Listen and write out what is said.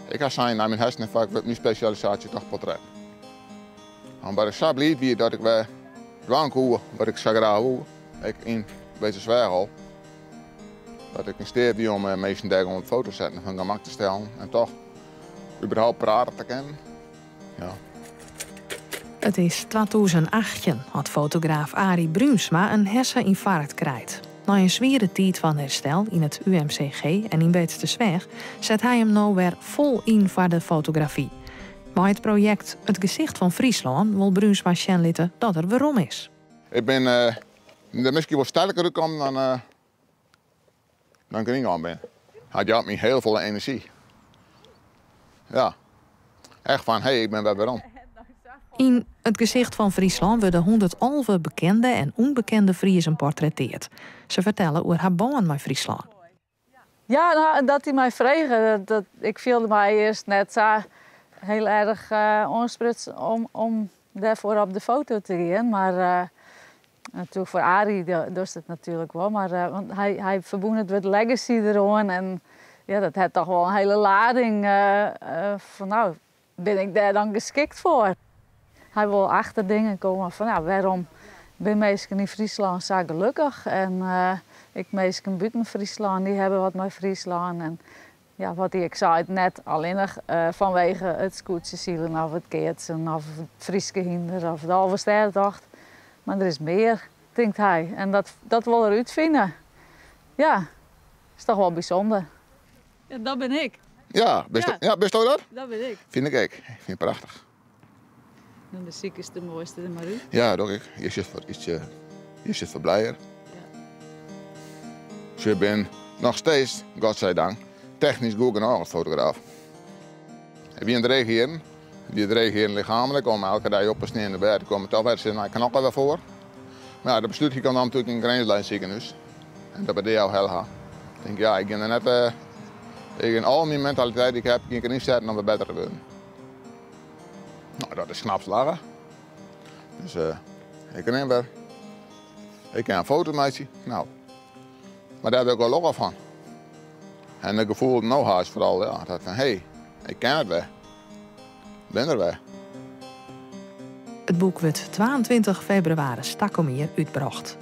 Ik ha sein, nei myn hersenynfarkt wurdt myn spesjalisaasje toch portret. Omdat ik sa bliid wie dat ik wer dwaan koe wat ik sa graach woe, ek yn Beetstersweach al, dat ik yn steat wie om minsken dêr gewoan op de foto te setten, op hun gemak te stellen en toch überhaupt prate te kinnen. Ja. It is 2018 at fotograaf Arie Bruinsma in hersenynfarkt krijt. Nei in swiere tiid fan herstel yn it UMCG en yn Beetstersweach set hy him no wer fol yn foar de fotografy. Mei it projekt It Gesicht fan Fryslân wol Bruinsma sjen litte dat er werom is. Ik bin der miskien wol sterker útkommen dan, dan ik deryn gien bin. It jout my hiel folle enerzjy. Ja, echt fan hé, ik bin wer werom. Yn It Gesicht fan Fryslân wurde 111 bekende en ûnbekende Friezen portretteard. Se fertelle oer har bân mei Fryslân. Ja, no, dat hy my frege, dat, ik fielde my earst net sa hiel erch oansprutsen om dêrfoar op de foto te gean. Mar natuerlik foar Arie dochst it natuerlik wol. Mar want hy ferbûn it wurd legacy deroan en ja, dat hat toch wol in hiele lading fan no, bin ik dêr dan geskikt foar? Hy wol achter dingen komme fan ja, wêrom binne minsken yn Fryslân sa gelokkich en ek minsken bûten Fryslân dy hawwe wat mei Fryslân en ja, wat hy ek seit, net allinnich fanwege it skûtsjesilen of it keatsen of it Fryske hynder of de Alvestêdetocht, mar der is mear, tinkt hy. En dat wol er útfine. Ja, is toch wol bysûnder. Ja, dat bin ik. Ja, bist, ja. Ja, bisto dat? Dat bin ik. Fyn ik ek. Ik fyn it prachtich. En de sikest de moaiste der mar út. Ja, doch ik. Je sit foar ietsje, je sit foar blijer. Ja. Se bin noch steeds, godzijdank, technysk goed genôch as fotograaf. Ik wie in dreech jierren. Ik wie dreech jierren lichaamlik om elke dei op en stean de bêd te kommen. Toch wer se nei knokken wer foar. Mar ja, dat beslút ik dan natuerlik yn Grinslân sikehûs. En dat by dy al helle ha. Ik tink, ja, ik gean der net, ik gean al myn mentaliteit dy't ik heb, gean ik der ynsetten om wer better te wurden. No, dat is knap slagge. Dus ik rin wer. Ik kin in foto meitsje. No, mar dêr wurd ik wol lokkich fan. En it gefoel no ha is foaral, ja, dat fan hé, ik kin it wer. Bin der wer. It boek wurdt 22 febrewaris takom jier útbrocht.